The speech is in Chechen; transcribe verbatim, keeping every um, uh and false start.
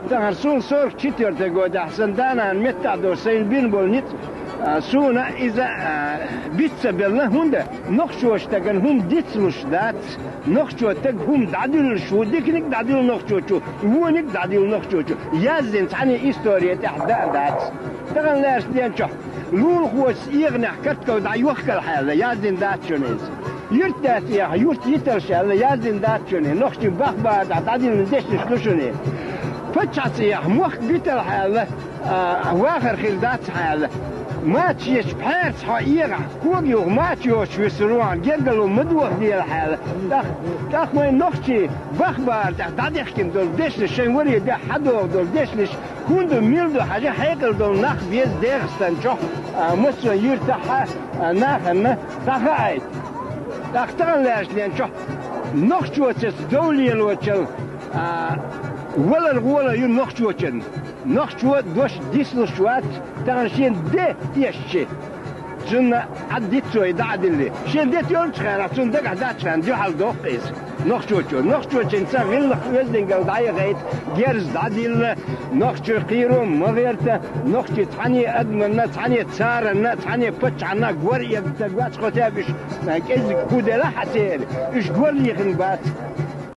Тахана суна сорок четвёртый годехь сан да-нана меттахь долу сайна бина болу ницкъ, а, суна иза, а, биц ца белла, хӀунда нохчочу стагана хӀума дицлуш дац, нохчо стаг хӀума дӀадуьллуш ву, диканиг дӀадуьллу нохчочо, вониг дӀадуьллу нохчочо, яздина цхьаьна история тӀехь дан а дац. Тахана лаьрчу ден чохь лулахочуьнца эгӀанехь каткал дӀайохкал хьаьлла, яздина дац шуна иза. Юьртдаьтта эха, юрт йиталш аьлла, яздина дац шуна, нохчийн бахбара тӀехь дӀадиллина дешнаш ду шуна. Паччахьца эха, мохк биталахь аьлла, а, вахар хир дац хьан аьлла. Мача ечу пхьаьрца хьо эгӀахь, кога юха мача йоцуш висар ву хьан, гергарло ма дохаделахь аьлла. ТӀаккха, тӀаккха вайн нохчийн бахбара тӀехь дӀадехкина долу дешнаш, шайн варе дехьа хьадогӀу долу дешнаш, хӀун ду, мила ду хьажа хьекъал долу нах беза ДегӀастан чохь, а, массо а юьртахь а, а, нахана дӀахаийта. ТӀаккха тахана лаьрчу ден чохь нохчочуьнца дов лелочул, а, валар гӀоле ю нохчочун. Нохчо дош дицлуш вац, тахана шен де эшчи. Цунна Ӏад диц цо и дӀа а дилли. Шен де тоьллачу хенахь, цунна дагахь дац хенахь, дуьхьал доккху иза. Нохчочо. Нохчочуьнца гӀиллакх-оьздангалла дӀаяхийта, герз дӀадилла, нохчийн кхеро ма гӀерта, нохчийн цхьаьна адаманна, цхьаьна царанна, цхьаьна паччахьна гор эгна стаг вац, хотя бы уьш, а, кӀеззиг хӀун делахь а церан, уьш гор лехна бац.